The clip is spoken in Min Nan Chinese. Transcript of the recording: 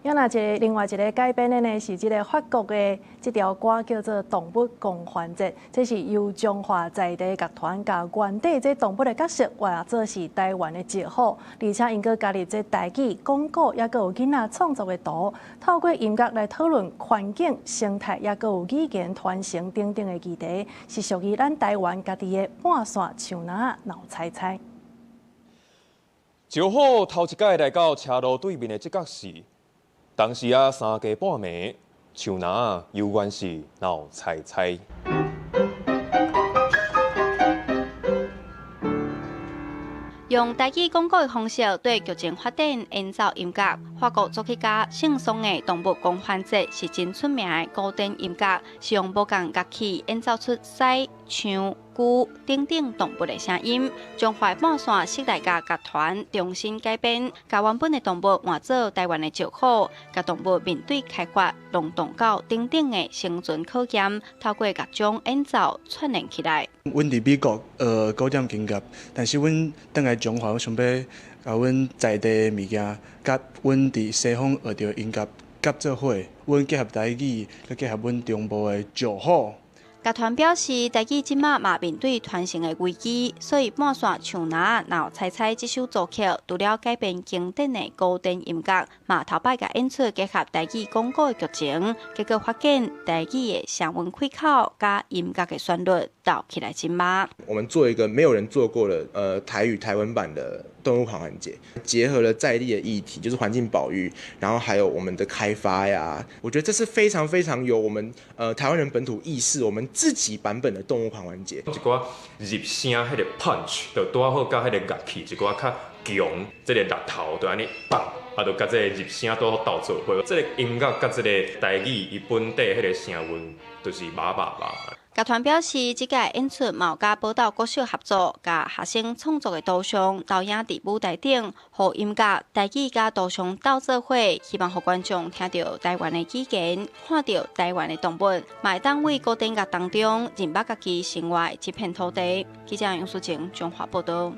啊，若一个另外一个改編的呢，是這个法國的這條歌叫做《動物狂歡節》，這是由彰化在地樂團共原底這動物的角色換做是台灣的石虎，而且𪜶閣加入這台語、講古，抑閣有囡仔創作的圖，透過音樂來討論環境、生態，抑閣有語言傳承等等的議題，是屬於咱台灣家己的半線樹林鬧猜猜。石虎頭一擺來到車路對面的這角時，當時啊三更半暝，樹林猶原是鬧猜猜。用台語講古的方式對劇情發展演奏音樂。法國作曲家聖桑的《動物狂歡節》是真出名的古典音樂，是用無仝樂器演奏出獅、象、龜等等動物的聲音。彰化半線室內樂樂團重新改編，共原本的動物換做台灣的石虎，共動物面對開發、龍洞狗等等的生存考驗，透過樂章演奏串聯起來。阮佇美國學古典音樂，但是阮轉來彰化，我想欲共阮在地的物件，佮阮佇西方學著音樂夾做伙，阮結合台語，閣結合阮中部的石虎。樂團表示，台語這馬嘛面對傳承的危機，所以半線樹林鬧猜猜這首組曲，除了改編經典的古典音樂，嘛頭擺共演出結合台語講古的劇情，結果發現台語的聲韻開口佮音樂的旋律鬥起來真密。我們做一個沒有人做過的，台語台灣版的動物狂歡節，結合了在地的議題，就是環境保育，然後還有我們的開發呀，我覺得這是非常非常有我們台灣人本土意識，我們自己版本的動物狂歡節。一寡入聲，彼个 punch 就拄好佮彼个樂器，一寡較強，這个橐頭就按呢放，啊，就佮這个入聲拄好鬥做伙，這个音樂佮這个台語伊本底彼个聲韻就是密密麻。樂團表示，這屆演出嘛有佮寶島國小合作，共學生創作的圖像投影佇舞台頂，予音樂、台語佮圖像鬥做伙，希望予觀眾聽著台灣的語言，看著台灣的動物，嘛會當為古典樂當中認捌家己生活的這片土地。記者楊淑晴彰化報導。